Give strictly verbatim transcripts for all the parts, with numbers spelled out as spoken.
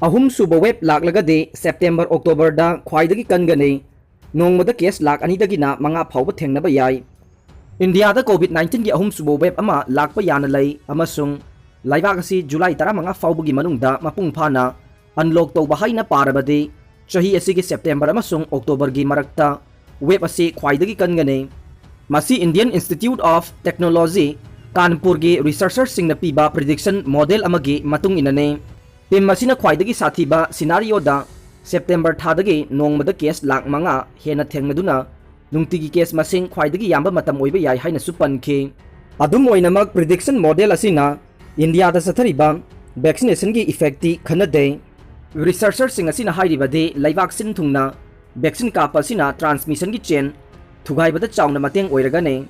ꯑꯍꯨꯝꯁꯨꯕ web ꯂꯥꯛꯂꯒꯗꯤ September ꯑꯣꯛꯇꯣꯕꯔꯗ ꯈ꯭ꯋꯥꯏꯗꯒꯤ ꯀꯟꯒꯅꯤ꯫ ꯅꯣꯡꯃꯗ ꯀꯦꯁ ꯂꯥꯛ ꯑꯅꯤꯗꯒꯤꯅ ꯃꯉꯥ ꯐꯥꯎꯕ ꯊꯦꯡꯅꯕ ꯌꯥꯏ꯫ ꯏꯟꯗꯤꯌꯥꯗ ꯀꯣꯚꯤꯗ ꯅꯥꯏꯟꯇꯤꯟꯒꯤ ꯑꯍꯨꯝꯁꯨꯕ ꯋꯦꯕ ꯑꯃ ꯂꯥꯛꯄ ꯌꯥꯅ ꯂꯩ ꯑꯃꯁꯨꯡ ꯂꯩꯕꯥꯛ ꯑꯁꯤ ꯖꯨꯂꯥꯏ ꯇꯔꯥꯃꯉꯥ ꯐꯥꯎꯕꯒꯤ ꯃꯅꯨꯡꯗ ꯃꯄꯨꯡ ꯐꯥꯅ ꯑꯟꯂꯣꯛ ꯇꯧꯕ ꯍꯥꯏꯅ ꯄꯥꯔꯕꯗꯤ ꯆꯍꯤ ꯑꯁꯤꯒꯤ ꯁꯦꯞꯇꯦꯝꯕꯔ ꯑꯃꯁꯨꯡ ꯑꯣꯛꯇꯣꯕꯔꯒꯤ ꯃꯔꯛꯇ ꯋꯦꯕ ꯑꯁꯤ ꯈ꯭ꯋꯥꯏꯗꯒꯤ ꯀꯟꯒꯅꯤ꯫ ꯃꯁꯤ Indian Institute of Technology, ꯀꯥꯟꯄꯨꯔꯒꯤ ꯔꯤꯁꯔꯆꯔꯁꯤꯡꯅ ꯄꯤꯕ ꯄ꯭ꯔꯤꯗꯤꯛꯁꯟ ꯃꯣꯗꯦꯜ ꯑꯃꯒꯤ ꯃꯇꯨꯡ ꯏꯟꯅꯅꯤ꯫ ꯇꯤꯝ ꯑꯁꯤꯅ ꯈ꯭ꯋꯥꯏꯗꯒꯤ ꯁꯥꯊꯤꯕ ꯁꯤꯅꯥꯔꯤꯑꯣꯗ ꯁꯦꯞꯇꯦꯝꯕꯔ ꯊꯥꯗꯒꯤ ꯅꯣꯡꯃꯗ ꯀꯦꯁ ꯂꯥꯛ ꯃꯉꯥ ꯍꯦꯟꯅ ꯊꯦꯡꯅꯗꯨꯅ ꯅꯨꯡꯇꯤꯒꯤ ꯀꯦꯁ ꯃꯁꯤꯡ ꯈ꯭ꯋꯥꯏꯗꯒꯤ ꯌꯥꯝꯕ ꯃꯇꯝ ꯑꯣꯏꯕ ꯌꯥꯏ ꯍꯥꯏꯅꯁꯨ ꯄꯟꯈꯤ꯫ ꯑꯗꯨꯝ ꯑꯣꯏꯅꯃꯛ, ꯄ꯭ꯔꯤꯗꯤꯛꯁꯟ ꯃꯣꯗꯦꯜ ꯑꯁꯤꯅ ꯏꯟꯗꯤꯌꯥꯗ ꯆꯠꯊꯔꯤꯕ ꯚꯦꯛꯁꯤꯅꯦꯁꯟꯒꯤ ꯏꯐꯦꯛꯇꯤ ꯈꯟꯅꯗꯦ꯫ ꯔꯤꯁꯔꯆꯔꯁꯤꯡ ꯑꯁꯤꯅ ꯍꯥꯏꯔꯤꯕꯗꯤ ꯂꯩꯕꯥꯛ ꯁꯤꯟ ꯊꯨꯡꯅ ꯚꯦꯛꯁꯤꯟ ꯀꯥꯞꯄ ꯑꯁꯤꯅ ꯇ꯭ꯔꯥꯟꯁꯃꯤꯁꯟꯒꯤ ꯆꯦꯟ ꯊꯨꯒꯥꯏꯕꯗ ꯆꯥꯎꯅ ꯃꯇꯦꯡ ꯑꯣꯏꯔꯒꯅꯤ꯫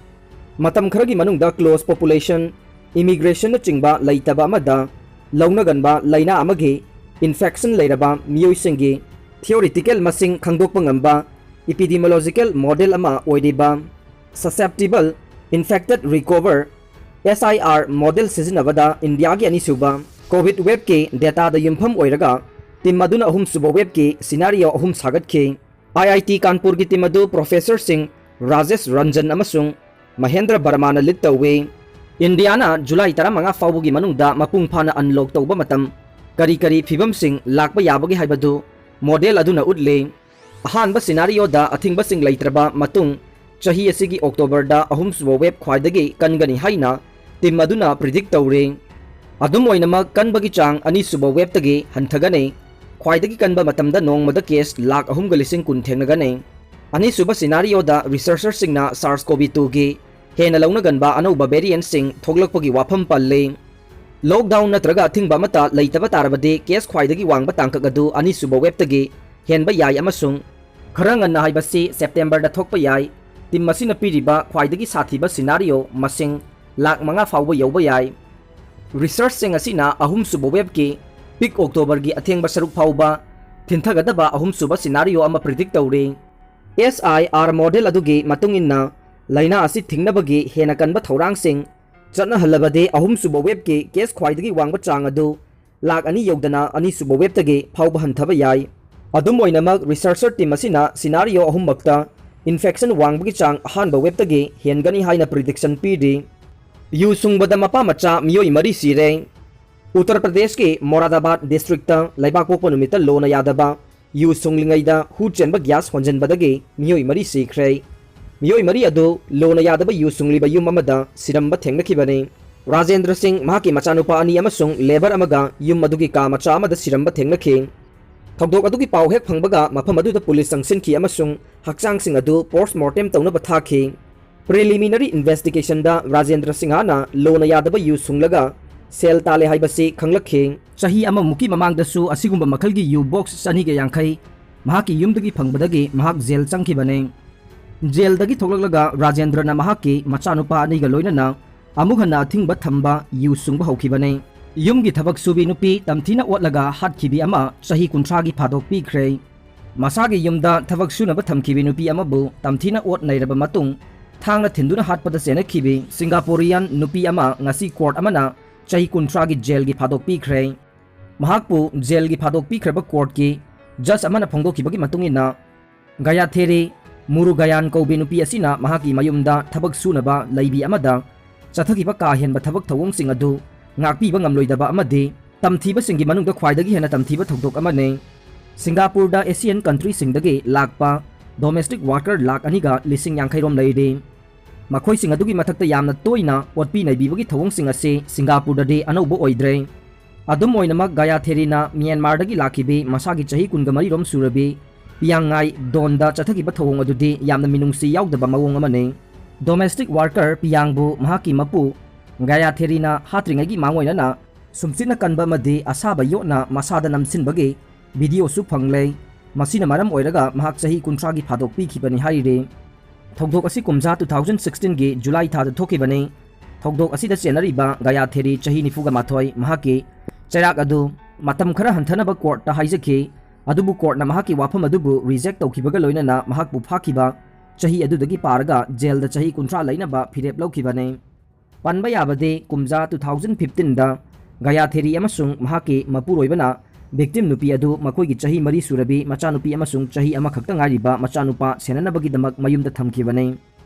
ꯃꯇꯝ ꯈꯔꯒꯤ ꯃꯅꯨꯡꯗ ꯀ꯭ꯂꯣꯖ ꯄꯣꯄꯨꯂꯦꯁꯟ, ꯏꯃꯤꯒ꯭ꯔꯦꯁꯟꯅꯆꯤꯡꯕ ꯂꯩꯇꯕ ꯑꯃꯗ ꯂꯧꯅꯒꯟꯕ ꯂꯥꯏꯅꯥ ꯑꯃꯒꯤ ꯏꯟꯐꯦꯛꯁꯟ ꯂꯩꯔꯕ ꯃꯤꯑꯣꯏꯁꯤꯡꯒꯤ ꯊꯤꯑꯣꯔꯤꯇꯤꯀꯦꯜ ꯃꯁꯤꯡ ꯈꯪꯗꯣꯛꯄ ꯉꯝꯕ ꯏꯄꯤꯗꯤꯃꯣꯂꯣꯖꯤꯀꯦꯜ ꯃꯣꯗꯦꯜ ꯑꯃ ꯑꯣꯏꯔꯤꯕ Susceptible Infected Recover, S I R, model ꯁꯤꯖꯤꯟꯅꯕꯗ ꯏꯟꯗꯤꯌꯥꯒꯤ ꯑꯅꯤꯁꯨꯕ ꯀꯣꯚꯤꯗ ꯋꯦꯕꯀꯤ ꯗꯦꯇꯥꯗ ꯌꯨꯝꯐꯝ ꯑꯣꯏꯔꯒ ꯇꯤꯝ ꯑꯗꯨꯅ ꯑꯍꯨꯝꯁꯨꯕ ꯋꯦꯕꯀꯤ ꯁꯤꯅꯥꯔꯤꯑꯣ ꯑꯍꯨꯝ ꯁꯥꯒꯠꯈꯤ꯫ ꯑꯥꯏ ꯑꯥꯏ ꯇꯤ ꯀꯥꯟꯄꯨꯔꯒꯤ ꯇꯤꯝ ꯑꯗꯨ ꯄ꯭ꯔꯣꯐꯦꯁꯔꯁꯤꯡ ꯔꯥꯖꯦꯁ ꯔꯟꯖꯟ ꯑꯃꯁꯨꯡ ꯃꯍꯦꯟꯗ꯭ꯔ ꯕꯔꯃꯥꯅ ꯂꯤꯗ ꯇꯧꯏ꯫ ꯏꯟꯗꯤꯌꯥꯅ ꯖꯨꯂꯥꯏ ꯇꯔꯥꯃꯉꯥ ꯐꯥꯎꯕꯒꯤ ꯃꯅꯨꯡꯗ ꯃꯄꯨꯡ ꯐꯥꯅ ꯑꯟꯂꯣꯛ ꯇꯧꯕ ꯃꯇꯝ ꯀꯔꯤ ꯀꯔꯤ ꯐꯤꯚꯝꯁꯤꯡ ꯂꯥꯛꯄ ꯌꯥꯕꯒꯦ ꯍꯥꯏꯕꯗꯨ ꯃꯣꯗꯦꯜ ꯑꯗꯨꯅ ꯎꯠꯂꯤ꯫ ꯑꯍꯥꯟꯕ ꯁꯤꯅꯥꯔꯤꯑꯣꯗ ꯑꯊꯤꯡꯕꯁꯤꯡ ꯂꯩꯇ꯭ꯔꯕ ꯃꯇꯨꯡ ꯆꯍꯤ ꯑꯁꯤꯒꯤ ꯑꯣꯛꯇꯣꯕꯔꯗ ꯑꯍꯨꯝꯁꯨꯕ ꯋꯦꯕ ꯈ꯭ꯋꯥꯏꯗꯒꯤ ꯀꯟꯒꯅꯤ ꯍꯥꯏꯅ ꯇꯤꯝ ꯑꯗꯨꯅ ꯄ꯭ꯔꯤꯗꯤꯛ ꯇꯧꯔꯤ꯫ ꯑꯗꯨꯝ ꯑꯣꯏꯅꯃꯛ, ꯀꯟꯕꯒꯤ ꯆꯥꯡ ꯑꯅꯤꯁꯨꯕ ꯋꯦꯕꯇꯒꯤ ꯍꯟꯊꯒꯅꯤ꯫ ꯈ꯭ꯋꯥꯏꯗꯒꯤ ꯀꯟꯕ ꯃꯇꯝꯗ ꯅꯣꯡꯃꯗ ꯀꯦꯁ ꯂꯥꯛ ꯑꯍꯨꯝꯒ ꯂꯤꯁꯤꯡ ꯀꯨꯟ ꯊꯦꯡꯅꯒꯅꯤ꯫ ꯑꯅꯤꯁꯨꯕ ꯁꯤꯅꯥꯔꯤꯑꯣꯗ ꯔꯤꯁꯔꯆꯔꯁꯤꯡꯅ SARS-CoV-two ꯒꯤ ꯍꯦꯟꯅ ꯂꯧꯅꯒꯟꯕ ꯑꯅꯧꯕ ꯚꯦꯔꯤꯌꯦꯟꯠꯁꯤꯡ ꯊꯣꯛꯂꯛꯄꯒꯤ ꯋꯥꯐꯝ ꯄꯜꯂꯤ꯫ ꯂꯣꯛꯗꯥꯎꯟ ꯅꯠꯇ꯭ꯔꯒ ꯑꯊꯤꯡꯕ ꯑꯃꯠꯇ ꯂꯩꯇꯕ ꯇꯥꯔꯕꯗꯤ ꯀꯦꯁ ꯈ꯭ꯋꯥꯏꯗꯒꯤ ꯋꯥꯡꯕ ꯇꯥꯡꯀꯛ ꯑꯗꯨ ꯑꯅꯤꯁꯨꯕ ꯋꯦꯕꯇꯒꯤ ꯍꯦꯟꯕ ꯌꯥꯏ ꯑꯃꯁꯨꯡ ꯈꯔ ꯉꯟꯅ ꯍꯥꯏꯕꯁꯤ ꯁꯦꯞꯇꯦꯝꯕꯔꯗ ꯊꯣꯛꯄ ꯌꯥꯏ꯫ ꯇꯤꯝ ꯑꯁꯤꯅ ꯄꯤꯔꯤꯕ ꯈ꯭ꯋꯥꯏꯗꯒꯤ ꯁꯥꯊꯤꯕ ꯁꯤꯅꯥꯔꯤꯑꯣ ꯃꯁꯤꯡ ꯂꯥꯛ ꯃꯉꯥ ꯐꯥꯎꯕ ꯌꯧꯕ ꯌꯥꯏ꯫ ꯔꯤꯁꯔꯆꯁꯤꯡ ꯑꯁꯤꯅ ꯑꯍꯨꯝꯁꯨꯕ ꯋꯦꯕꯀꯤ ꯄꯤꯛ ꯑꯣꯛꯇꯣꯕꯔꯒꯤ ꯑꯊꯦꯡꯕ ꯁꯔꯨꯛ ꯐꯥꯎꯕ ꯊꯤꯟꯊꯒꯗꯕ ꯑꯍꯨꯝꯁꯨꯕ ꯁꯤꯅꯥꯔꯤꯑꯣ ꯑꯃ ꯄ꯭ꯔꯤꯗꯤꯛ ꯇꯧꯔꯤ꯫ S I R ꯃꯣꯗꯦꯜ ꯑꯗꯨꯒꯤ ꯃꯇꯨꯡ ꯏꯟꯅ, ꯂꯥꯏꯅꯥ ꯑꯁꯤ ꯊꯤꯡꯅꯕꯒꯤ ꯍꯦꯟꯅ ꯀꯟꯕ ꯊꯧꯔꯥꯡꯁꯤꯡ ꯆꯠꯅꯍꯜꯂꯕꯗꯤ ꯑꯍꯨꯝꯁꯨꯕ ꯋꯦꯕꯀꯤ ꯀꯦꯁ ꯈ꯭ꯋꯥꯏꯗꯒꯤ ꯋꯥꯡꯕ ꯆꯥꯡ ꯑꯗꯨ ꯂꯥꯛ ꯑꯅꯤ ꯌꯧꯗꯅ ꯑꯅꯤꯁꯨꯕ ꯋꯦꯕꯇꯒꯤ ꯐꯥꯎꯕ ꯍꯟꯊꯕ ꯌꯥꯏ꯫ ꯑꯗꯨꯝ ꯑꯣꯏꯅꯃꯛ, ꯔꯤꯁꯔꯆꯔ ꯇꯤꯝ ꯑꯁꯤꯅ ꯁꯤꯅꯥꯔꯤꯑꯣ ꯑꯍꯨꯝꯃꯛꯇ ꯏꯟꯐꯦꯛꯁꯟ ꯋꯥꯡꯕꯒꯤ ꯆꯥꯡ ꯑꯍꯥꯟꯕ ꯋꯦꯕꯇꯒꯤ ꯍꯦꯟꯒꯅꯤ ꯍꯥꯏꯅ ꯄ꯭ꯔꯤꯗꯤꯛꯁꯟ ꯄꯤꯔꯤ꯫ ꯌꯨ ꯁꯨꯡꯕꯗ ꯃꯄꯥ ꯃꯆꯥ ꯃꯤꯑꯣꯏ ꯃꯔꯤ ꯁꯤꯔꯦ꯫ ꯎꯠꯇꯔ ꯄ꯭ꯔꯗꯦꯁꯀꯤ ꯃꯣꯔꯥꯗꯥꯕꯥꯗ ꯗꯤꯁꯇ꯭ꯔꯤꯛꯇ ꯂꯩꯕꯥꯛꯄꯣꯛꯄ ꯅꯨꯃꯤꯠꯇ ꯂꯣꯅ ꯌꯥꯗꯕ ꯌꯨ ꯁꯨꯡꯂꯤꯉꯩꯗ ꯍꯨ ꯆꯦꯟꯕ ꯒ꯭ꯌꯥꯁ ꯍꯣꯟꯖꯤꯟꯕꯗꯒꯤ ꯃꯤꯑꯣꯏ ꯃꯔꯤ ꯁꯤꯈ꯭ꯔꯦ꯫ ꯃꯤꯑꯣꯏ ꯃꯔꯤ ꯑꯗꯨ ꯂꯣꯅ ꯌꯥꯗꯕ ꯌꯨ ꯁꯨꯡꯂꯤꯕ ꯌꯨꯝ ꯑꯃꯗ ꯁꯤꯔꯝꯕ ꯊꯦꯡꯅꯈꯤꯕꯅꯤ꯫ ꯔꯥꯖꯦꯟꯗ꯭ꯔ ꯁꯤꯡ, ꯃꯍꯥꯛꯀꯤ ꯃꯆꯥꯅꯨꯄꯥ ꯑꯅꯤ ꯑꯃꯁꯨꯡ ꯂꯦꯕꯔ ꯑꯃꯒ ꯌꯨꯝ ꯑꯗꯨꯒꯤ ꯀꯥ ꯃꯆꯥ ꯑꯃꯗ ꯁꯤꯔꯝꯕ ꯊꯦꯡꯅꯈꯤ꯫ ꯊꯧꯗꯣꯛ ꯑꯗꯨꯒꯤ ꯄꯥꯎ ꯍꯦꯛ ꯐꯪꯕꯒ ꯃꯐꯝ ꯑꯗꯨꯗ ꯄꯨꯂꯤꯁ ꯆꯪꯁꯤꯟꯈꯤ ꯑꯃꯁꯨꯡ ꯍꯛꯆꯥꯡꯁꯤꯡ ꯑꯗꯨ ꯄꯣꯁ꯭ꯠꯃꯣꯔꯇꯦꯝ ꯇꯧꯅꯕ ꯊꯥꯈꯤ꯫ ꯄ꯭ꯔꯤꯂꯤꯃꯤꯅꯔꯤ ꯏꯟꯚꯦꯁꯇꯤꯒꯦꯁꯟꯗ ꯔꯥꯖꯦꯟꯗ꯭ꯔ ꯁꯤꯡꯍꯅ ꯂꯣꯅ ꯌꯥꯗꯕ ꯌꯨ ꯁꯨꯡꯂꯒ ꯁꯦꯜ ꯇꯥꯜꯂꯦ ꯍꯥꯏꯕꯁꯤ ꯈꯪꯂꯛꯈꯤ꯫ ꯆꯍꯤ ꯑꯃꯃꯨꯛꯀꯤ ꯃꯃꯥꯡꯗꯁꯨ ꯑꯁꯤꯒꯨꯝꯕ ꯃꯈꯜꯒꯤ ꯌꯨ ꯕꯣꯛꯁ ꯆꯅꯤꯒ ꯌꯥꯡꯈꯩ ꯃꯍꯥꯛꯀꯤ ꯌꯨꯝꯗꯒꯤ ꯐꯪꯕꯗꯒꯤ ꯃꯍꯥꯛ ꯖꯦꯜ ꯆꯪꯈꯤꯕꯅꯤ꯫ ꯖꯦꯜꯗꯒꯤ ꯊꯣꯛꯂꯛꯂꯒ ꯔꯥꯖꯦꯟꯗ꯭ꯔꯅ ꯃꯍꯥꯛꯀꯤ ꯃꯆꯥꯅꯨꯄꯥ ꯑꯅꯤꯒ ꯂꯣꯏꯅꯅ ꯑꯃꯨꯛ ꯍꯟꯅ ꯑꯊꯤꯡꯕ ꯊꯝꯕ ꯌꯨ ꯁꯨꯡꯕ ꯍꯧꯈꯤꯕꯅꯤ꯫ ꯌꯨꯝꯒꯤ ꯊꯕꯛ ꯁꯨꯕꯤ ꯅꯨꯄꯤ ꯇꯝꯊꯤꯅ ꯑꯣꯠꯂꯒ ꯍꯥꯠꯈꯤꯕꯤ ꯑꯃ ꯆꯍꯤ ꯀꯨꯟꯊ꯭ꯔꯥꯒꯤ ꯐꯥꯗꯣꯛ ꯄꯤꯈ꯭ꯔꯦ꯫ ꯃꯁꯥꯒꯤ ꯌꯨꯝꯗ ꯊꯕꯛ ꯁꯨꯅꯕ ꯊꯝꯈꯤꯕꯤ ꯅꯨꯄꯤ ꯑꯃꯕꯨ ꯇꯝꯊꯤꯅ ꯑꯣꯠ ꯅꯩꯔꯕ ꯃꯇꯨꯡ ꯊꯥꯡꯅ ꯊꯤꯟꯗꯨꯅ ꯍꯥꯠꯄꯗ ꯆꯦꯟꯅꯈꯤꯕꯤ ꯁꯤꯡꯒꯥꯄꯨꯔꯤꯌꯥꯟ ꯅꯨꯄꯤ ꯑꯃ ꯉꯁꯤ ꯀꯣꯔꯠ ꯑꯃꯅ ꯆꯍꯤ ꯀꯨꯟꯊ꯭ꯔꯥꯒꯤ ꯖꯦꯜꯒꯤ ꯐꯥꯗꯣꯛ ꯄꯤꯈ꯭ꯔꯦ꯫ ꯃꯍꯥꯛꯄꯨ ꯖꯦꯜꯒꯤ ꯐꯥꯗꯣꯛ ꯄꯤꯈ꯭ꯔꯕ ꯀꯣꯔꯠꯀꯤ ꯖꯖ ꯑꯃꯅ ꯐꯣꯡꯗꯣꯛꯈꯤꯕꯒꯤ ꯃꯇꯨꯡ ꯏꯟꯅ, ꯒꯌꯥꯊꯦꯔꯤ ꯃꯨꯔꯨꯒꯌꯥꯟ ꯀꯧꯕꯤ ꯅꯨꯄꯤ ꯑꯁꯤꯅ ꯃꯍꯥꯛꯀꯤ ꯃꯌꯨꯝꯗ ꯊꯕꯛ ꯁꯨꯅꯕ ꯂꯩꯕꯤ ꯑꯃꯗ ꯆꯠꯊꯈꯤꯕ ꯀꯥ ꯍꯦꯟꯕ ꯊꯕꯛ ꯊꯧꯑꯣꯡꯁꯤꯡ ꯑꯗꯨ ꯉꯥꯛꯄꯤꯕ ꯉꯝꯂꯣꯏꯗꯕ ꯑꯃꯗꯤ ꯇꯝꯊꯤꯕꯁꯤꯡꯒꯤ ꯃꯅꯨꯡꯗ ꯈ꯭ꯋꯥꯏꯗꯒꯤ ꯍꯦꯟꯅ ꯇꯝꯊꯤꯕ ꯊꯧꯗꯣꯛ ꯑꯃꯅꯤ꯫ ꯁꯤꯡꯒꯥꯄꯨꯔꯗ ꯑꯦꯁꯤꯌꯥꯟ ꯀꯟꯇ꯭ꯔꯤꯁꯤꯡꯗꯒꯤ ꯂꯥꯛꯄ ꯗꯣꯃꯦꯁꯇꯤꯛ ꯋꯥꯔꯀꯔ ꯂꯥꯛ ꯑꯅꯤꯒ ꯂꯤꯁꯤꯡ ꯌꯥꯡꯈꯩ ꯔꯣꯝ ꯂꯩꯔꯤ꯫ ꯃꯈꯣꯏꯁꯤꯡ ꯑꯗꯨꯒꯤ ꯃꯊꯛꯇ ꯌꯥꯝꯅ ꯇꯣꯏꯅ ꯑꯣꯠꯄꯤ ꯅꯩꯕꯤꯕꯒꯤ ꯊꯧꯑꯣꯡꯁꯤꯡ ꯑꯁꯤ ꯁꯤꯡꯒꯥꯄꯨꯔꯗꯗꯤ ꯑꯅꯧꯕ ꯑꯣꯏꯗ꯭ꯔꯦ꯫ ꯑꯗꯨꯝ ꯑꯣꯏꯅꯃꯛ, ꯒꯌꯥꯊꯦꯔꯤꯅ ꯃ꯭ꯌꯥꯟꯃꯥꯔꯗꯒꯤ ꯂꯥꯛꯈꯤꯕꯤ ꯃꯁꯥꯒꯤ ꯆꯍꯤ ꯀꯨꯟꯒ ꯃꯔꯤ ꯔꯣꯝ ꯁꯨꯔꯕꯤ ꯄꯤꯌꯥꯡꯉꯥꯏ ꯗꯣꯟꯗ ꯆꯠꯊꯈꯤꯕ ꯊꯧꯑꯣꯡ ꯑꯗꯨꯗꯤ ꯌꯥꯝꯅ ꯃꯤꯅꯨꯡꯁꯤ ꯌꯥꯎꯗꯕ ꯃꯑꯣꯡ ꯑꯃꯅꯤ꯫ ꯗꯣꯃꯦꯁꯇꯤꯛ ꯋꯥꯔꯀꯔ ꯄꯤꯌꯥꯡꯕꯨ ꯃꯍꯥꯛꯀꯤ ꯃꯄꯨ ꯒꯌꯥꯊꯦꯔꯤꯅ ꯍꯥꯠꯇ꯭ꯔꯤꯉꯩꯒꯤ ꯃꯥꯡꯑꯣꯏꯅꯅ ꯁꯨꯝꯆꯤꯠꯅ ꯀꯟꯕ ꯑꯃꯗꯤ ꯑꯁꯥꯕ ꯌꯣꯠꯅ ꯃꯁꯥꯗ ꯅꯝꯁꯤꯟꯕꯒꯤ ꯚꯤꯗꯤꯑꯣꯁꯨ ꯐꯪꯂꯦ꯫ ꯃꯁꯤꯅ ꯃꯔꯝ ꯑꯣꯏꯔꯒ ꯃꯍꯥꯛ ꯆꯍꯤ ꯀꯨꯟꯊ꯭ꯔꯥꯒꯤ ꯐꯥꯗꯣꯛ ꯄꯤꯈꯤꯕꯅꯤ ꯍꯥꯏꯔꯤ꯫ ꯊꯧꯗꯣꯛ ꯑꯁꯤ ꯀꯨꯝꯖꯥ two thousand sixteen ꯒꯤ ꯖꯨꯂꯥꯏ ꯊꯥꯗ ꯊꯣꯛꯈꯤꯕꯅꯤ꯫ ꯊꯧꯗꯣꯛ ꯑꯁꯤꯗ ꯆꯦꯟꯅꯔꯤꯕ ꯒꯌꯥꯊꯦꯔꯤ ꯆꯍꯤ ꯅꯤꯐꯨꯒ ꯃꯥꯊꯣꯏ ꯃꯍꯥꯛꯀꯤ ꯆꯩꯔꯥꯛ ꯑꯗꯨ ꯃꯇꯝ ꯈꯔ ꯍꯟꯊꯅꯕ ꯀꯣꯔꯠꯇ ꯍꯥꯏꯖꯈꯤ, ꯑꯗꯨꯕꯨ ꯀꯣꯔꯠꯅ ꯃꯍꯥꯛꯀꯤ ꯋꯥꯐꯝ ꯑꯗꯨꯕꯨ ꯔꯤꯖꯦꯛ ꯇꯧꯈꯤꯕꯒ ꯂꯣꯏꯅꯅ ꯃꯍꯥꯛꯄꯨ ꯐꯥꯈꯤꯕ ꯆꯍꯤ ꯑꯗꯨꯗꯒꯤ ꯄꯥꯔꯒ ꯖꯦꯜꯗ ꯆꯍꯤ ꯀꯨꯟꯊ꯭ꯔꯥ ꯂꯩꯅꯕ ꯐꯤꯔꯦꯞ ꯂꯧꯈꯤꯕꯅꯤ꯫ ꯄꯟꯕ ꯌꯥꯕꯗꯤ, ꯀꯨꯝꯖꯥ two thousand fifteen ꯗ ꯒꯌꯥꯊꯦꯔꯤ ꯑꯃꯁꯨꯡ ꯃꯍꯥꯛꯀꯤ ꯃꯄꯨꯔꯣꯏꯕꯅ victim ꯅꯨꯄꯤ ꯑꯗꯨ ꯃꯈꯣꯏꯒꯤ ꯆꯍꯤ ꯃꯔꯤ ꯁꯨꯔꯕꯤ ꯃꯆꯥꯅꯨꯄꯤ ꯑꯃꯁꯨꯡ ꯆꯍꯤ ꯑꯃꯈꯛꯇ ꯉꯥꯏꯔꯤꯕ ꯃꯆꯥꯅꯨꯄꯥ ꯁꯦꯟꯅꯅꯕꯒꯤꯗꯃꯛ ꯃꯌꯨꯝꯗ ꯊꯝꯈꯤꯕꯅꯤ꯫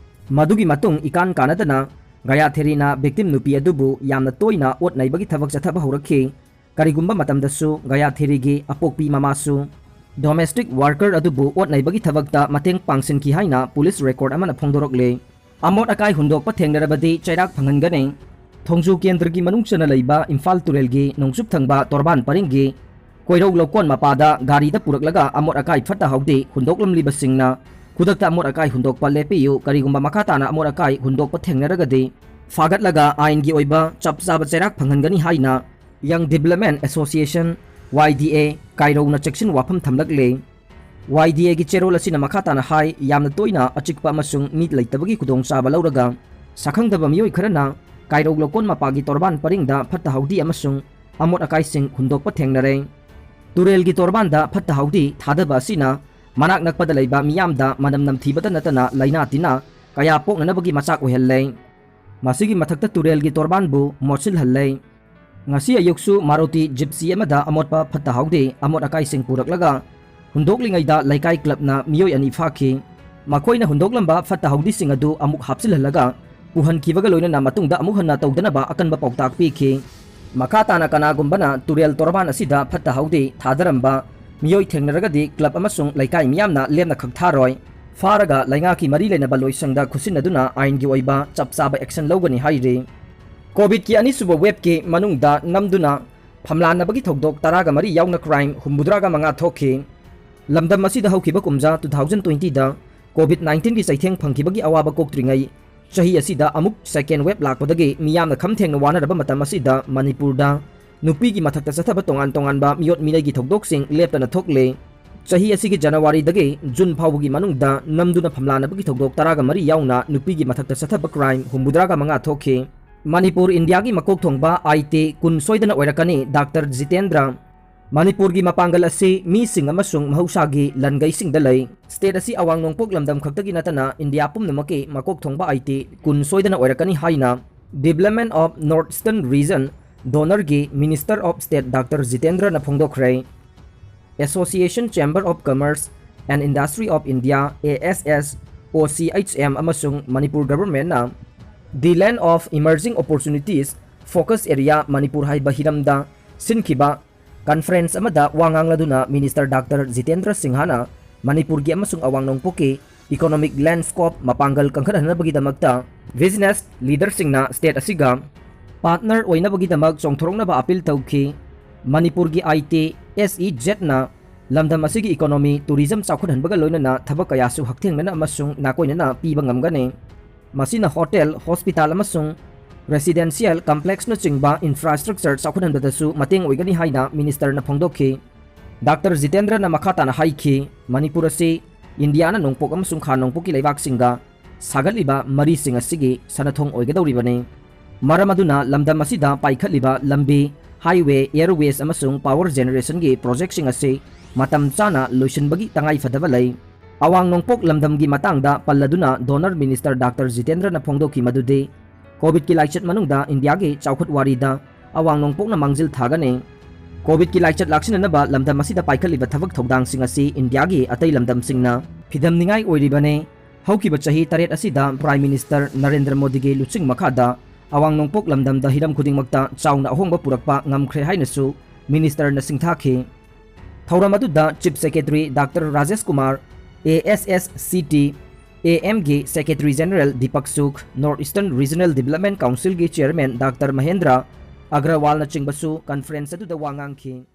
ꯃꯗꯨꯒꯤ ꯃꯇꯨꯡ ꯏꯀꯥꯟ ꯀꯥꯟꯅꯗꯅ ꯒꯌꯥꯊꯦꯔꯤꯅ victim ꯅꯨꯄꯤ ꯑꯗꯨꯕꯨ ꯌꯥꯝꯅ ꯇꯣꯏꯅ ꯑꯣꯠ ꯅꯩꯕꯒꯤ ꯊꯕꯛ ꯆꯠꯊꯕ ꯍꯧꯔꯛꯈꯤ꯫ ꯀꯔꯤꯒꯨꯝꯕ ꯃꯇꯝꯗꯁꯨ ꯒꯌꯥꯊꯦꯔꯤꯒꯤ ꯑꯄꯣꯛꯄꯤ ꯃꯃꯥꯁꯨ domestic worker ꯑꯗꯨꯕꯨ ꯑꯣꯠ ꯅꯩꯕꯒꯤ ꯊꯕꯛꯇ ꯃꯇꯦꯡ ꯄꯥꯡꯁꯤꯟꯈꯤ ꯍꯥꯏꯅ police record ꯑꯃꯅ ꯐꯣꯡꯗꯣꯔꯛꯂꯦ꯫ ꯑꯃꯣꯠ ꯑꯀꯥꯏ ꯍꯨꯟꯗꯣꯛꯄ ꯊꯦꯡꯅꯔꯕꯗꯤ ꯆꯩꯔꯥꯛ ꯐꯪꯍꯟꯒꯅꯤ꯫ ꯊꯣꯡꯖꯨ ꯀꯦꯟꯗ꯭ꯔꯒꯤ ꯃꯅꯨꯡ ꯆꯟꯅ ꯂꯩꯕ ꯏꯝꯐꯥꯜ ꯇꯨꯔꯦꯜꯒꯤ ꯅꯣꯡꯆꯨꯞ ꯊꯪꯕ ꯇꯣꯔꯕꯥꯟ ꯄꯔꯤꯡꯒꯤ ꯀꯣꯏꯔꯧ ꯂꯧꯀꯣꯟ ꯃꯄꯥꯗ ꯒꯥꯔꯤꯗ ꯄꯨꯔꯛꯂꯒ ꯑꯃꯣꯠ ꯑꯀꯥꯏ ꯐꯠꯇ ꯍꯥꯎꯗꯤ ꯍꯨꯟꯗꯣꯛꯂꯝꯂꯤꯕꯁꯤꯡꯅ ꯈꯨꯗꯛꯇ ꯑꯃꯣꯠ ꯑꯀꯥꯏ ꯍꯨꯟꯗꯣꯛꯄ ꯂꯦꯞꯄꯤꯌꯨ꯫ ꯀꯔꯤꯒꯨꯝꯕ ꯃꯈꯥ ꯇꯥꯅ ꯑꯃꯣꯠ ꯑꯀꯥꯏ ꯍꯨꯟꯗꯣꯛꯄ ꯊꯦꯡꯅꯔꯒꯗꯤ ꯐꯥꯒꯠꯂꯒ ꯑꯥꯏꯟꯒꯤ ꯑꯣꯏꯕ ꯆꯞ ꯆꯥꯕ ꯆꯩꯔꯥꯛ ꯐꯪꯍꯟꯒꯅꯤ ꯍꯥꯏꯅ Young Development Association, Y D A, ꯀꯥꯏꯔꯧꯅ ꯆꯦꯛꯁꯤꯟ ꯋꯥꯐꯝ ꯊꯝꯂꯛꯂꯦ꯫ Y D Aꯒꯤ ꯆꯦꯔꯣꯜ ꯑꯁꯤꯅ ꯃꯈꯥ ꯇꯥꯅ ꯍꯥꯏ, ꯌꯥꯝꯅ ꯇꯣꯏꯅ ꯑꯆꯤꯛꯄ ꯑꯃꯁꯨꯡ ꯃꯤ ꯂꯩꯇꯕꯒꯤ ꯈꯨꯗꯣꯡꯆꯥꯕ ꯂꯧꯔꯒ ꯁꯛꯈꯪꯗꯕ ꯃꯤꯑꯣꯏ ꯈꯔꯅ ꯀꯥꯏꯔꯧ ꯂꯧꯀꯣꯟ ꯃꯄꯥꯒꯤ ꯇꯣꯔꯕꯥꯟ ꯄꯔꯤꯡꯗ ꯐꯠꯇ ꯍꯥꯎꯗꯤ ꯑꯃꯁꯨꯡ ꯑꯃꯣꯠ ꯑꯀꯥꯏꯁꯤꯡ ꯍꯨꯟꯗꯣꯛꯄ ꯊꯦꯡꯅꯔꯦ꯫ ꯇꯨꯔꯦꯜꯒꯤ ꯇꯣꯔꯕꯥꯟꯗ ꯐꯠꯇ ꯍꯥꯎꯗꯤ ꯊꯥꯗꯕ ꯑꯁꯤꯅ ꯃꯅꯥꯛ ꯅꯛꯄꯗ ꯂꯩꯕ ꯃꯤꯌꯥꯝꯗ ꯃꯅꯝ ꯅꯝꯊꯤꯕꯇ ꯅꯠꯇꯅ ꯂꯥꯏꯅꯥ ꯇꯤꯟꯅ ꯀꯌꯥ ꯄꯣꯛꯅꯅꯕꯒꯤ ꯃꯆꯥꯛ ꯑꯣꯏꯍꯜꯂꯦ꯫ ꯃꯁꯤꯒꯤ ꯃꯊꯛꯇ ꯇꯨꯔꯦꯜꯒꯤ ꯇꯣꯔꯕꯥꯟꯕꯨ ꯃꯣꯠꯁꯤꯜꯍꯜꯂꯦ꯫ ꯉꯁꯤ ꯑꯌꯨꯛꯁꯨ ꯃꯥꯔꯨꯇꯤ ꯖꯤꯞꯁꯤ ꯑꯃꯗ ꯑꯃꯣꯠꯄ ꯐꯠꯇ ꯍꯥꯎꯗꯤ ꯑꯃꯣꯠ ꯑꯀꯥꯏꯁꯤꯡ ꯄꯨꯔꯛꯂꯒ ꯍꯨꯟꯗꯣꯛꯂꯤꯉꯩꯗ ꯂꯩꯀꯥꯏ ꯀ꯭ꯂꯕꯅ ꯃꯤꯑꯣꯏ ꯑꯅꯤ ꯐꯥꯈꯤ꯫ ꯃꯈꯣꯏꯅ ꯍꯨꯟꯗꯣꯛꯂꯝꯕ ꯐꯠꯇ ꯍꯥꯎꯗꯤꯁꯤꯡ ꯑꯗꯨ ꯑꯃꯨꯛ ꯍꯥꯞꯆꯤꯜꯍꯜꯂꯒ ꯄꯨꯍꯟꯈꯤꯕꯒ ꯂꯣꯏꯅꯅ ꯃꯇꯨꯡꯗ ꯑꯃꯨꯛ ꯍꯟꯅ ꯇꯧꯗꯅꯕ ꯑꯀꯟꯕ ꯄꯥꯎꯇꯥꯛ ꯄꯤꯈꯤ꯫ ꯃꯈꯥ ꯇꯥꯅ ꯀꯅꯥꯒꯨꯝꯕꯅ ꯇꯨꯔꯦꯜ ꯇꯣꯔꯕꯥꯟ ꯑꯁꯤꯗ ꯐꯠꯇ ꯍꯥꯎꯗꯤ ꯊꯥꯗꯔꯝꯕ ꯃꯤꯑꯣꯏ ꯊꯦꯡꯅꯔꯒꯗꯤ ꯀ꯭ꯂꯕ ꯑꯃꯁꯨꯡ ꯂꯩꯀꯥꯏ ꯃꯤꯌꯥꯝꯅ ꯂꯦꯝꯅ ꯈꯛ ꯊꯥꯔꯣꯏ꯫ ꯐꯥꯔꯒ ꯂꯩꯉꯥꯛꯀꯤ ꯃꯔꯤ ꯂꯩꯅꯕ ꯂꯣꯏꯁꯪꯗ ꯈꯨꯠꯁꯤꯟꯅꯗꯨꯅ ꯑꯥꯏꯟꯒꯤ ꯑꯣꯏꯕ ꯆꯞ ꯆꯥꯕ action ꯂꯧꯒꯅꯤ ꯍꯥꯏꯔꯤ꯫ ꯀꯣꯚꯤꯗꯀꯤ ꯑꯅꯤꯁꯨꯕ waveꯀꯤ ꯃꯅꯨꯡꯗ ꯅꯝꯗꯨꯅ ꯐꯝꯂꯥꯟꯅꯕꯒꯤ ꯊꯧꯗꯣꯛ ꯇꯔꯥꯒ ꯃꯔꯤ ꯌꯥꯎꯅ crime ꯍꯨꯝꯐꯨꯇꯔꯥꯒ ꯃꯉꯥ ꯊꯣꯛꯈꯤ꯫ ꯂꯝꯗꯝ ꯑꯁꯤꯗ ꯍꯧꯈꯤꯕ ꯀꯨꯝꯖꯥ two thousand twentyꯗ ꯀꯣꯚꯤꯗ nineteen ꯒꯤ ꯆꯩꯊꯦꯡ ꯐꯪꯈꯤꯕꯒꯤ ꯑꯋꯥꯕ ꯀꯣꯛꯇ꯭ꯔꯤꯉꯩ, ꯆꯍꯤ ꯑꯁꯤꯗ ꯑꯃꯨꯛ second wave ꯂꯥꯛꯄꯗꯒꯤ ꯃꯤꯌꯥꯝꯅ ꯈꯝ ꯊꯦꯡꯅ ꯋꯥꯅꯔꯕ ꯃꯇꯝ ꯑꯁꯤꯗ ꯃꯅꯤꯄꯨꯔꯗ ꯅꯨꯄꯤꯒꯤ ꯃꯊꯛꯇ ꯆꯠꯊꯕ ꯇꯣꯉꯥꯟ ꯇꯣꯉꯥꯟꯕ ꯃꯤꯑꯣꯠ ꯃꯤꯅꯩꯒꯤ ꯊꯧꯗꯣꯛꯁꯤꯡ ꯂꯦꯞꯇꯅ ꯊꯣꯛꯂꯦ꯫ ꯆꯍꯤ ꯑꯁꯤꯒꯤ ꯖꯅꯋꯥꯔꯤꯗꯒꯤ ꯖꯨꯟ ꯐꯥꯎꯕꯒꯤ ꯃꯅꯨꯡꯗ ꯅꯝꯗꯨꯅ ꯐꯝꯂꯥꯟꯅꯕꯒꯤ ꯊꯧꯗꯣꯛ ꯇꯔꯥꯒ ꯃꯔꯤ ꯌꯥꯎꯅ ꯅꯨꯄꯤꯒꯤ ꯃꯊꯛꯇ ꯆꯠꯊꯕ crime ꯍꯨꯝꯐꯨꯇꯔꯥꯒ ꯃꯉꯥ ꯊꯣꯛꯈꯤ꯫ ꯃꯅꯤꯄꯨꯔ ꯏꯟꯗꯤꯌꯥꯒꯤ ꯃꯀꯣꯛ ꯊꯣꯡꯕ ꯑꯥꯏ ꯇꯤ ꯀꯨꯟ ꯁꯣꯏꯗꯅ ꯑꯣꯏꯔꯛꯀꯅꯤ, ꯗꯥꯛꯇꯔ ꯖꯤꯇꯦꯟꯗ꯭ꯔ꯫ ꯃꯅꯤꯄꯨꯔꯒꯤ ꯃꯄꯥꯡꯒꯜ ꯑꯁꯤ ꯃꯤꯁꯤꯡ ꯑꯃꯁꯨꯡ ꯃꯍꯧꯁꯥꯒꯤ ꯂꯟꯒꯩꯁꯤꯡꯗ ꯂꯩ꯫ State ꯑꯁꯤ ꯑꯋꯥꯡ ꯅꯣꯡꯄꯣꯛ ꯂꯝꯗꯝ ꯈꯛꯇꯒꯤ ꯅꯠꯇꯅ ꯏꯟꯗꯤꯌꯥ ꯄꯨꯝꯅꯃꯛꯀꯤ ꯃꯀꯣꯛ ꯊꯣꯡꯕ ꯑꯥꯏ ꯇꯤ ꯀꯨꯟ ꯁꯣꯏꯗꯅ ꯑꯣꯏꯔꯛꯀꯅꯤ ꯍꯥꯏꯅ Development of North Eastern Region DoNER ꯒꯤ Minister of State Doctor ꯖꯤꯇꯦꯟꯗ꯭ꯔꯅ ꯐꯣꯡꯗꯣꯛꯈ꯭ꯔꯦ꯫ Association Chamber of Commerce and Industry of India, A S S O C H M, ꯑꯃꯁꯨꯡ ꯃꯅꯤꯄꯨꯔ government ꯅ The Land of Emerging Opportunities, Focus Area Manipur ꯍꯥꯏꯕ ꯍꯤꯔꯝꯗ ꯁꯤꯟꯈꯤꯕ conference ꯑꯃꯗ ꯋꯥ ꯉꯥꯡꯂꯗꯨꯅ Minister Doctor Jitendra ꯁꯤꯡꯍꯅ ꯃꯅꯤꯄꯨꯔꯒꯤ ꯑꯃꯁꯨꯡ ꯑꯋꯥꯡ ꯅꯣꯡꯄꯣꯛꯀꯤ economic landscape ꯃꯄꯥꯡꯒꯜ ꯀꯟꯈꯠꯍꯟꯅꯕꯒꯤꯗꯃꯛꯇ business leader ꯁꯤꯡꯅ state ꯑꯁꯤꯒ partner ꯑꯣꯏꯅꯕꯒꯤꯗꯃꯛ ꯆꯣꯡꯊꯣꯔꯛꯅꯕ appeal ꯇꯧꯈꯤ꯫ ꯃꯅꯤꯄꯨꯔꯒꯤ I T, S E Z ꯅ ꯂꯝꯗꯝ ꯑꯁꯤꯒꯤ economy, tourism ꯆꯥꯎꯈꯠꯍꯟꯕꯒ ꯂꯣꯏꯅꯅ ꯊꯕꯛ ꯀꯌꯥꯁꯨ ꯍꯛꯊꯦꯡꯅꯅ ꯑꯃꯁꯨꯡ ꯅꯥꯀꯣꯏꯅꯅ ꯄꯤꯕ ꯉꯝꯒꯅꯤ꯫ ꯃꯁꯤꯅ hotel, hospital ꯑꯃꯁꯨꯡ residential complex ꯅꯆꯤꯡꯕ infrastructure ꯆꯥꯎꯈꯠꯍꯟꯕꯗꯁꯨ ꯃꯇꯦꯡ ꯑꯣꯏꯒꯅꯤ ꯍꯥꯏꯅ Minister ꯅ ꯐꯣꯡꯗꯣꯛꯈꯤ꯫ Doctor ꯖꯤꯇꯦꯟꯗ꯭ꯔꯅ ꯃꯈꯥ ꯇꯥꯅ ꯍꯥꯏꯈꯤ, ꯃꯅꯤꯄꯨꯔ ꯑꯁꯤ ꯏꯟꯗꯤꯌꯥꯅ ꯅꯣꯡꯄꯣꯛ ꯑꯃꯁꯨꯡ ꯈꯥ ꯅꯣꯡꯄꯣꯛꯀꯤ ꯂꯩꯕꯥꯛꯁꯤꯡꯒ ꯁꯥꯒꯠꯂꯤꯕ ꯃꯔꯤꯁꯤꯡ ꯑꯁꯤꯒꯤ ꯁꯥꯟꯅꯊꯣꯡ ꯑꯣꯏꯒꯗꯧꯔꯤꯕꯅꯤ꯫ ꯃꯔꯝ ꯑꯗꯨꯅ ꯂꯝꯗꯝ ꯑꯁꯤꯗ ꯄꯥꯏꯈꯠꯂꯤꯕ ꯂꯝꯕꯤ, highway, airways ꯑꯃꯁꯨꯡ power generation ꯒꯤ project ꯁꯤꯡ ꯑꯁꯤ ꯃꯇꯝ ꯆꯥꯅ ꯂꯣꯏꯁꯤꯟꯕꯒꯤ ꯇꯉꯥꯏꯐꯗꯕ ꯂꯩ꯫ ꯑꯋꯥꯡ ꯅꯣꯡꯄꯣꯛ ꯂꯝꯗꯝꯒꯤ ꯃꯇꯥꯡꯗ ꯄꯜꯂꯗꯨꯅ DoNER Minister Doctor ꯖꯤꯇꯦꯟꯗ꯭ꯔꯅ ꯐꯣꯡꯗꯣꯛꯈꯤ ꯃꯗꯨꯗꯤ COVID ꯀꯤ ꯂꯥꯏꯆꯠ ꯃꯅꯨꯡꯗ ꯏꯟꯗꯤꯌꯥꯒꯤ ꯆꯥꯎꯈꯠ ꯋꯥꯔꯤꯗ ꯑꯋꯥꯡ ꯅꯣꯡꯄꯣꯛꯅ ꯃꯥꯡꯖꯤꯜ ꯊꯥꯒꯅꯤ꯫ COVID ꯀꯤ ꯂꯥꯏꯆꯠ ꯂꯥꯛꯁꯤꯟꯅꯅꯕ ꯂꯝꯗꯝ ꯑꯁꯤꯗ ꯄꯥꯏꯈꯠꯂꯤꯕ ꯊꯕꯛ ꯊꯧꯗꯥꯡꯁꯤꯡ ꯑꯁꯤ ꯏꯟꯗꯤꯌꯥꯒꯤ ꯑꯇꯩ ꯂꯝꯗꯝꯁꯤꯡꯅ ꯐꯤꯗꯝꯅꯤꯡꯉꯥꯏ ꯑꯣꯏꯔꯤꯕꯅꯤ꯫ ꯍꯧꯈꯤꯕ ꯆꯍꯤ ꯇꯔꯦꯠ ꯑꯁꯤꯗ Prime Minister ꯅꯔꯦꯟꯗ꯭ꯔ ꯃꯣꯗꯤꯒꯤ ꯂꯨꯆꯤꯡ ꯃꯈꯥꯗ ꯑꯋꯥꯡ ꯅꯣꯡꯄꯣꯛ ꯂꯝꯗꯝꯗ ꯍꯤꯔꯝ ꯈꯨꯗꯤꯡꯃꯛꯇ ꯆꯥꯎꯅ ꯑꯍꯣꯡꯕ ꯄꯨꯔꯛꯄ ꯉꯝꯈ꯭ꯔꯦ ꯍꯥꯏꯅꯁꯨ Minister ꯅ ꯁꯤꯡꯊꯥꯈꯤ꯫ ꯊꯧꯔꯝ ꯑꯗꯨꯗ Chief Secretary Doctor Rajesh Kumar, A S S C T, A M ꯒꯤ Secretary General Deepak ꯁꯨꯈ, North Eastern Regional Development Council ꯒꯤ Chairman Doctor ꯃꯍꯦꯟꯗ꯭ꯔ ꯑꯒ꯭ꯔꯋꯥꯜꯅꯆꯤꯡꯕꯁꯨ conference ꯑꯗꯨꯗ ꯋꯥ ꯉꯥꯡꯈꯤ꯫